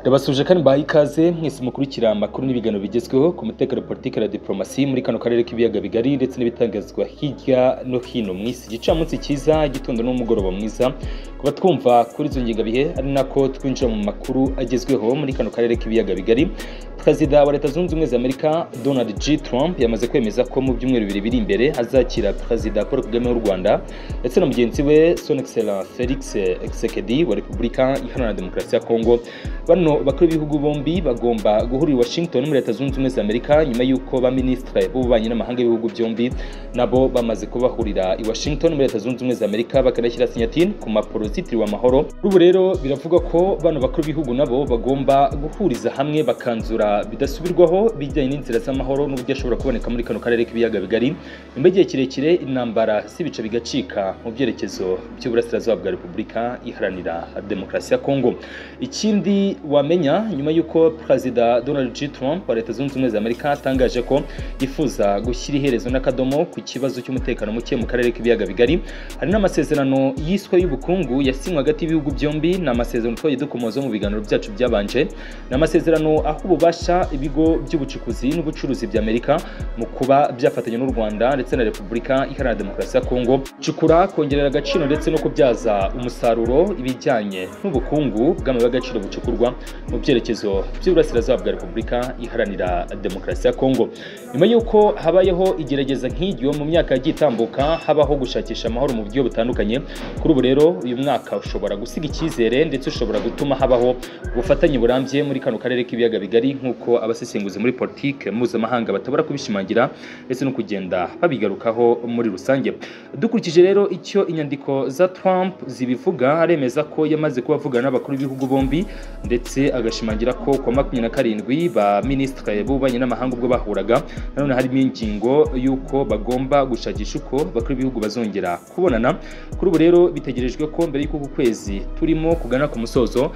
Ndabasuje kandi mbahaye ikaze mwese mukurikira amakuru n'ibiganiro bigezweho ku mutekano, politiki na diplomasi muri kano karere k'ibiyaga bigari ndetse n'ibitangazwa hirya no hino mu isi. Igicamunsi cyiza, igitondo n'umugoroba mwiza kuba twumva kuri izo ngengabihe, ari nako twinjira mu makuru agezweho muri kano karere k'ibiyaga bigari. Perezida wa Leta Zunze Ubumwe za Amerika Donald J. Trump yamaze kwemeza ko mu byumweru bibiri biri imbere azakira Perezida Paul Kagame w'u Rwanda ndetse na mugenzi we Son Excellence Felix Tshisekedi wa Repubulika Iharanira Demokarasi ya Kongo. Bano bakuru b'ibihugu bombi bagomba guhurira i Washington muri Leta Zunze Ubumwe za Amerika nyuma y'uko ba ministre b'ububanyi n'amahanga b'ibihugu byombi nabo bamaze kubahurira i Washington muri Leta Zunze Ubumwe za Amerika bakanashyira sinyatine ku mpapuro zitiriwe amahoro. Ubu rero biravugwa ko bano bakuru b'ibihugu nabo bagomba guhuriza hamwe bakanzura bidasubirwaho bijyanye n'inzira z'amahoro n'uburyo ashobora kuboneka muri kano karere k'ibiyaga bigari nyuma y'igihe kirekire intambara z'ibice bigacika mu byerekezo by'uburasirazuba bwa Repubulika Iharanira Demokarasi ya Kongo. Ikindi wamenya nyuma y'uko Perezida Donald J. Trump wa Leta Zunze Ubumwe za Amerika atangaje ko yifuza gushyira iherezo n'akadomo ku kibazo cy'umutekano muke mu karere k'ibiyaga bigari, hari n'amasezerano yiswe y'ubukungu yasinywe hagati y'ibihugu byombi. Ni amasezerano twagiye dukomoza mu biganiro byacu byabanje, ni amasezerano aho ububasha ibigo by'ubucukuzi n'ubucuruzi bya Amerika mu kuba byafatanya n'u Rwanda ndetse na Repubulika Iharanira Demokarasi ya Kongo cukura, kongerera agaciro ndetse no kubyaza umusaruro ibijyanye n'ubukungu bw'amabuye y'agaciro bucukurwa mu byerekezo by'uburasirazuba bwa Repubulika Iharanira Demokarasi ya Kongo. Nyuma y'uko habayeho igerageza nk'iryo mu myaka yagiye itambuka, habaho gushakisha amahoro mu buryo butandukanye, kuri ubu rero uyu mwaka ushobora gusiga icyizere ndetse ushobora gutuma habaho ubufatanye burambye muri kano karere k'ibiyaga bigari, nk'uko abasesenguzi muri politike mpuzamahanga batabura kubishimangira ndetse no kugenda babigarukaho muri rusange. Dukurikije rero icyo inyandiko za Trump zibivuga, aremeza ko yamaze kuba avugana n'abakuru b'ibihugu bombi ndetse agashimangira ko ku wa 27 ba ministre b'ububanyi n'amahanga ubwo bahuraga, nanone harimo ingingo y'uko bagomba gushakisha uko abakuru b'ibihugu bazongera kubonana. Kuri ubu rero bitegerejwe ko mbere y'uko kwezi turimo kugana ku musozo,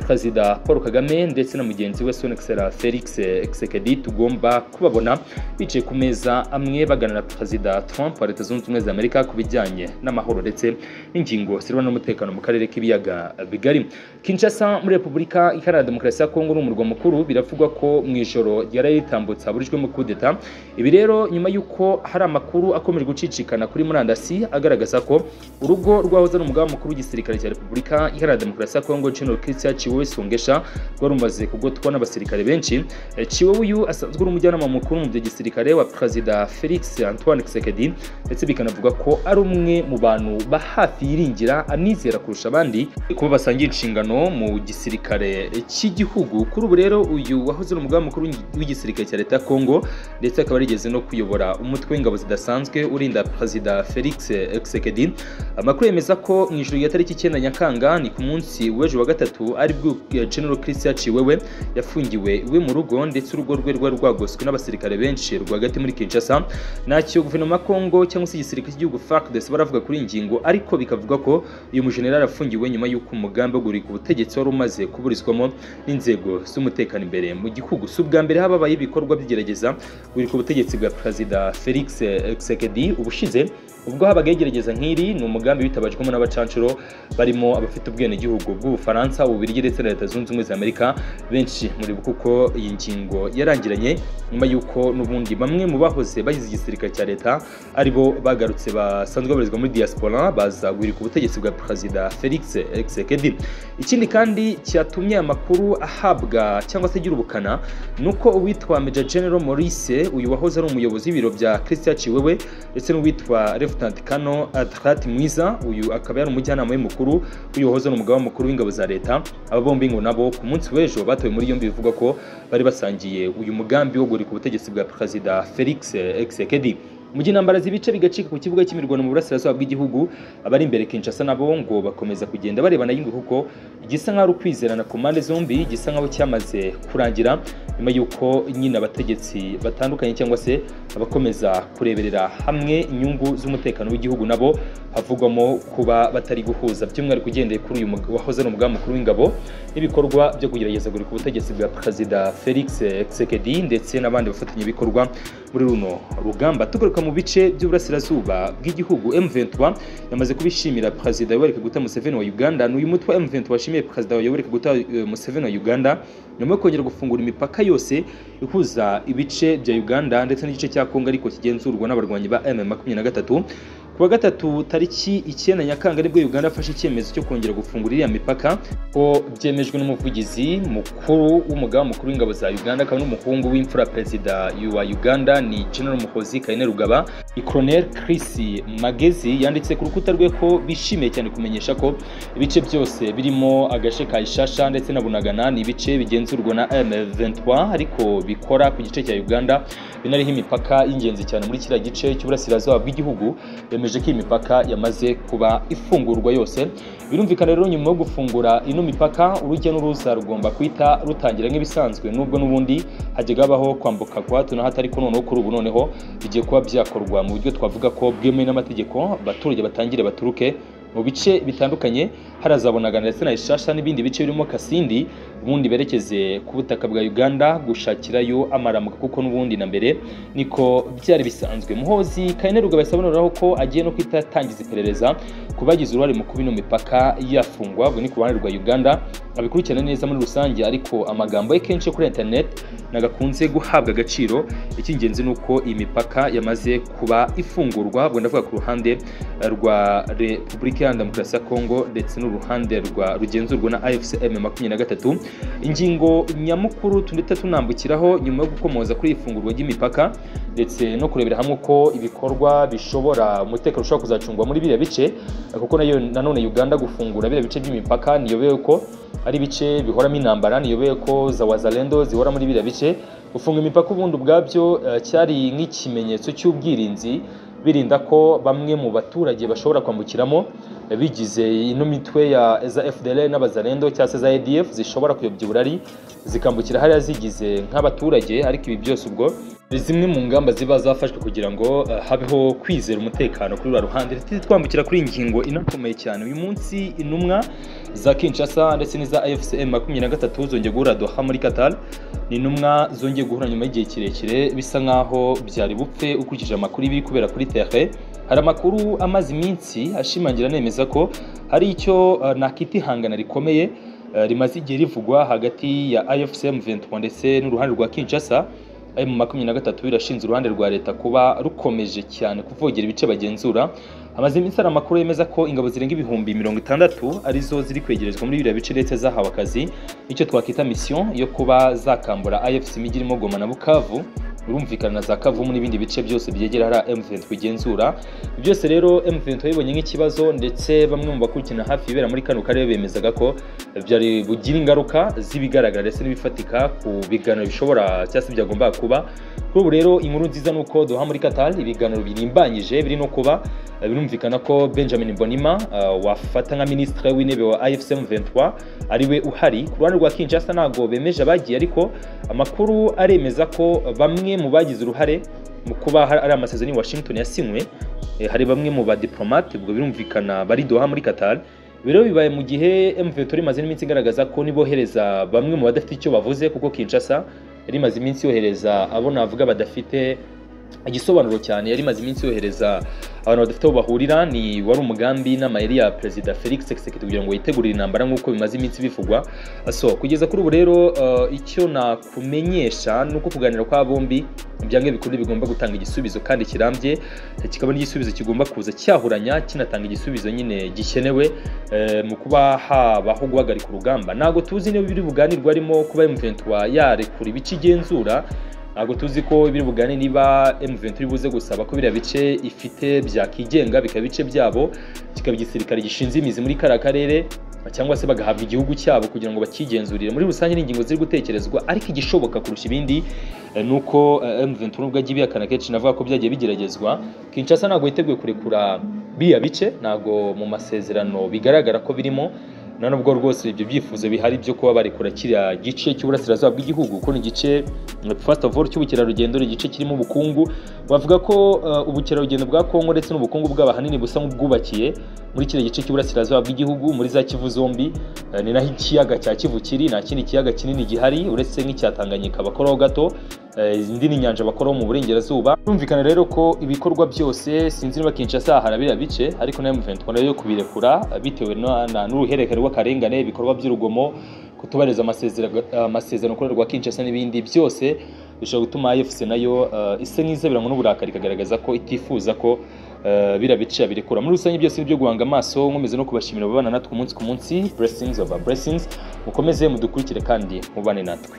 Perezida Paul Kagame ndetse na mugenzi we Son Excellence Felix Tshisekedi tugomba kubabona bicaye ku meza amwe bagana na Perezida Trump wa Leta Zunze Ubumwe za Amerika ku bijyanye n'amahoro ndetse n'ingingo zirebana n'umutekano mu karere k'ibiyaga bigari. Kinshasa muri Repubulika Iharanira Demokarasi ya Kongo n'umurwa mukuru, biravugwa ko mu ijoro ryari ritambutse haburijwemo kudeta. Ibi rero nyuma y'uko hari amakuru akomeje gucicikana kuri murandasi agaragaza ko urugo rwahoze ari umugaba mukuru w'igisirikare cya Repubulika Iharanira Demokarasi ya Kongo General Christian Tshiwewe Songesha rwari rumaze kugotwa n'abasirikare benshi. Tshiwewe uyu asanzwe ari umujyanama mukuru mu by'igisirikare wa Perezida Felix Antoine Tshisekedi, ndetse bikanavuga ko ari umwe mu bantu ba hafi yiringira anizera kurusha abandi kuba basangiye inshingano mu gisirikare cy'igihugu. Kuri ubu rero uyu wahoze ari umugaba mukuru w'igisirikare cya Leta ya Kongo ndetse akaba yarigeze no kuyobora umutwe w'ingabo zidasanzwe urinda Perezida Felix Tshisekedi. Amakuru yemeza ko mu ijoro rya tariki 9 Nyakanga, ni ku munsi w'ejo wa gatatu, aribwo General Christian Tshiwewe yafungiwe iwe mu rugo ndetse urugo rwe rwari rwagoswe n'abasirikare benshi rwagati muri Kinshasa. Ntacyo guverinoma ya Kongo cyangwa se igisirikare cy'igihugu FARDC baravuga kuri iyi ngingo, ariko bikavuga ko uyu mujenerali afungiwe nyuma y'uko umugambi wo guhirika ubutegetsi wari umaze kuburizwamo n'inzego z'umutekano imbere mu gihugu. Si ubwa mbere habaye ibikorwa by'igerageza guhirika ubutegetsi bwa Perezida Felix Tshisekedi. Ubushize ubwo habaga igerageza nk'iri, ni umugambi witabajwemo n'abacancuro barimo abafite ubwenegihugu bw'Ubufaransa, Ububiligi ndetse na Leta Zunze Ubumwe za Amerika. Benshi muri kuko iyi ngingo yarangiranye nyuma y'uko n'ubundi bamwe mu bahoze bagize igisirikare cya leta aribo bagarutse basanzwe babarizwa muri diaspora baza guhirika ubutegetsi bwa Perezida Felix Tshisekedi. Ikindi kandi cyatumye amakuru ahabwa cyangwa se agira ubukana nuko uwitwa Major General Maurice, uyu wahoze ari umuyobozi w'ibiro bya Christian Tshiwewe, ndetse n'uwitwa Lieutenant Colonel Adrat Mwiza, uyu akaba yari umujyanama we mukuru, uyu wahoze ari umugaba mukuru w'ingabo za leta. Aba bombi ngo nabo ku munsi w'ejo batawe muri yombi, bivugwa ko bari basangiye uyu mugambi wo guhirika ubutegetsi bwa Perezida Felix Tshisekedi. Mu gihe intambara z'ibice bigacika ku kibuga cy'imirwano mu burasirazuba bw'igihugu, abari imbere Kinshasa nabo ngo bakomeza kugenda barebana y'ingwe, kuko igisa nk'aho ari ukwizerana ku mpande zombi gisa nk'aho cyamaze kurangira nyuma y'uko nyine abategetsi batandukanye cyangwa se abakomeza kureberera hamwe inyungu z'umutekano w'igihugu nabo havugwamo kuba batari guhuza, by'umwihariko ugendeye kuri uyu wahoze ari umugaba mukuru w'ingabo n'ibikorwa byo kugerageza guhirika ubutegetsi bwa Perezida Felix Tshisekedi ndetse n'abandi bafatanyabikorwa muri runo rugamba. Tugaruka Tugaruka mu bice by'uburasirazuba bw'igihugu, M23 yamaze kubishimira Perezida Yoweri Kaguta Museveni wa Uganda. N'uyu mutwe wa M23 washimiye Perezida Yoweri Kaguta Museveni wa Uganda nyuma yo kongera gufungura imipaka yose ihuza ibice bya Uganda ndetse n'igice cya Kongo ariko kigenzurwa n'abarwanyi ba M23. Kuwa gatatu tariki 9 Nyakanga nibwo Uganda yafashe icyemezo cyo kongera gufungura iriya mipaka, ko byemejwe n'umuvugizi mukuru w'umugaba mukuru w'ingabo za Uganda akaba n'umuhungu w'imfura Perezida wa Uganda ni General Muhoozi Kainerugaba. Colonel Chris Magezi yanditse ku rukuta rwe ko bishimiye cyane kumenyesha ko ibice byose birimo agace ka Ishasha ndetse na Bunagana ni ibice bigenzurwa na M23 ariko bikora ku gice cya Uganda, binariho imipaka y'ingenzi cyane muri kiriya gice cy'uburasirazuba bw'igihugu. Bemeje ko imipaka yamaze kuba ifungurwa yose. Birumvikana rero nyuma yo gufungura ino mipaka urujya n'uruza rugomba kwita rutangira nk'ibisanzwe, nubwo n'ubundi hajyaga habaho kwambuka kwa hato na hato, ariko noneho kuri ubu noneho bigiye kuba byakorwa mu buryo twavuga ko bwemewe n'amategeko, abaturage batangire baturuke mu bice bitandukanye harazabonagana ndetse na Ishasha n'ibindi bice birimo Kasindi, ubundi berekeze ku butaka bwa Uganda gushakirayo amaramuka kuko n'ubundi na mbere niko byari bisanzwe. Muhoozi Kainerugaba yasobanuraho ko agiye no kwitatangiza iperereza ku bagize uruhare mu kuba ino mipaka yafungwa, ubwo ni ku ruhande rwa Uganda abikurikirana neza muri rusange, ariko amagambo ye kenshi kuri internet nagakunze guhabwa agaciro. Icy'ingenzi nuko iyi mipaka yamaze kuba ifungurwa, ubwo ndavuga ku ruhande rwa Repubulika ya Demokarasi ya Kongo ndetse n'uruhande rwa rugenzurwa na AFC M23. Ingingo nyamukuru tundeta tunambukiraho nyuma yo gukomoza kuri ifungurwa ry'imipaka ndetse no kurebera hamwe ko ibikorwa bishobora umutekano ushobora kuzacungwa muri biriya bice, kuko nayo nanone Uganda gufungura biriya bice by'imipaka niyobeye ko ari bice bihoramo intambara, niyobeye ko za Wazalendo zihora muri biriya bice. Gufunga imipaka ubundi ubwabyo cyari nk'ikimenyetso cy'ubwirinzi, birinda ko bamwe mu baturage bashobora kwambukiramo bigize ino mitwe ya za FDLR n'abazalendo cyangwa se za ADF zishobora kuyobya uburari zikambukira hariya zigize nk'abaturage. Ariko ibi byose ubwo zimwe mu ngamba ziba zafashwe kugira ngo habeho kwizera umutekano kuri rwa ruhande. Twambukira kuri ingingo inakomeye cyane uyu munsi, intumwa za Kinshasa ndetse n'iza AFC M23 zongeye guhura Doha muri Qatar. Ni intumwa zongeye guhura nyuma y'igihe kirekire bisa nkaho byari bupfe ukurikije amakuru biri kubera kuri terrain. Hari amakuru amaze iminsi ashimangira nemeza ko hari icyo nakita ihangana rikomeye rimaze igihe rivugwa hagati ya AFC M23 ndetse n'uruhande rwa Kinshasa. M23 irashinze uruhande rwa leta kuba rukomeje cyane kuvogera ibice bagenzura. Amaze iminsi hari amakuru yemeza ko ingabo zirenga 60,000 arizo ziri kwegerezwa muri biriya bice ndetse zahawe akazi icyo twakita mission yo kuba zakambura AFC imijyi irimo Goma na Bukavu, urumvikana na za Kavumu n'ibindi bice byose byegera hari M23 igenzura. Byose rero M23 yibonye nk'ikibazo, ndetse bamwe mu bakurikirana hafi ibera muri kano karere bemezaga ko byari bugira ingaruka z'ibigaragara ndetse n'ibifatika ku biganiro bishobora cyangwa se byagomba kuba. Kuri ubu rero inkuru nziza nuko Doha muri Qatar ibiganiro birimbanyije biri no kuba. Birumvikana ko Benjamin Bonima wafata nka ministre w'intebe wa AFC M23 ariwe uhari. Ku ruhande rwa Kinshasa ntago bemeje abagiye, ariko amakuru aremeza ko bamwe mu bagize uruhare mu kuba ari amasezerano Washington yasinywe, hari bamwe mu badiplomate, ubwo birumvikana bari Doha muri Qatar. Biro bibaye mu gihe M23 imaze iminsi igaragaza ko nibohereza bamwe mu badafite icyo bavuze, kuko Kinshasa yari imaze iminsi yohereza abo navuga badafite igisobanuro cyane, yari imaze iminsi yohereza abantu badafite aho bahurira. Ni wari umugambi n'amayeri ya Perezida Felix Tshisekedi kugira ngo yitegurire intambara nk'uko bimaze iminsi bivugwa. So kugeza kuri ubu rero icyo nakumenyesha nuko kuganira kwa bombi ibyange bikuru bigomba gutanga igisubizo kandi kirambye, kikaba n'igisubizo kigomba kuza cyahuranya kinatanga igisubizo nyine gikenewe mu kuba habaho guhagarika urugamba. Ntago tuzi niba biri buganirwa arimo kuba M23 yarekura ibice igenzura, ntabwo tuzi ko ibiri bugane niba M23 buze gusaba ko biriya bice ifite byakigenga bikaba ibice byabo, kikaba igisirikare gishinze imizi muri kara karere, cyangwa se bagahabwa igihugu cyabo kugira ngo bakigenzurire. Muri rusange ni ingingo ziri gutekerezwa, ariko igishoboka kurusha ibindi nuko M23 nubwo agiye bihakana kenshi navuga ko byagiye bigeragezwa, Kinshasa ntabwo yiteguye kurekura biriya bice, ntabwo mu masezerano bigaragara ko birimo, nubwo rwose ibyo byifuzo bihari byo kuba barekura kiriya gice cy'uburasirazuba bw'igihugu, kuko ni igice first of all cy'ubukerarugendo, ni igice kirimo ubukungu. Bavuga ko ubukerarugendo bwa Kongo ndetse n'ubukungu bwabo ahanini busa nk'ubwubakiye muri kiriya gice cy'uburasirazuba bw'igihugu, muri za Kivu zombi. Ni naho ikiyaga cya Kivu kiri, nta kindi kiyaga kinini gihari uretse nk'icya Tanganyika bakoraho gato. Indi ni inyanja bakoraho mu burengerazuba. Birumvikana rero ko ibikorwa byose, sinzi niba Kinshasa hari biriya bice, ariko na M23 nayo kubirekura bitewe n'uruhererekane rw'akarengane, ibikorwa by'urugomo, kutubahiriza amasezerano akorerwa Kinshasa n'ibindi byose bishobora gutuma AFC nayo isa nk'izabiranywe n'uburakari, ikagaragaza ko itifuza ko biriya bice yabirekura. Muri rusange byose ni ibyo guhanga amaso. Nkomeze no kubashimira ababana natwe umunsi ku munsi. Blessings over blessings, mukomeze mudukurikire kandi mubane natwe.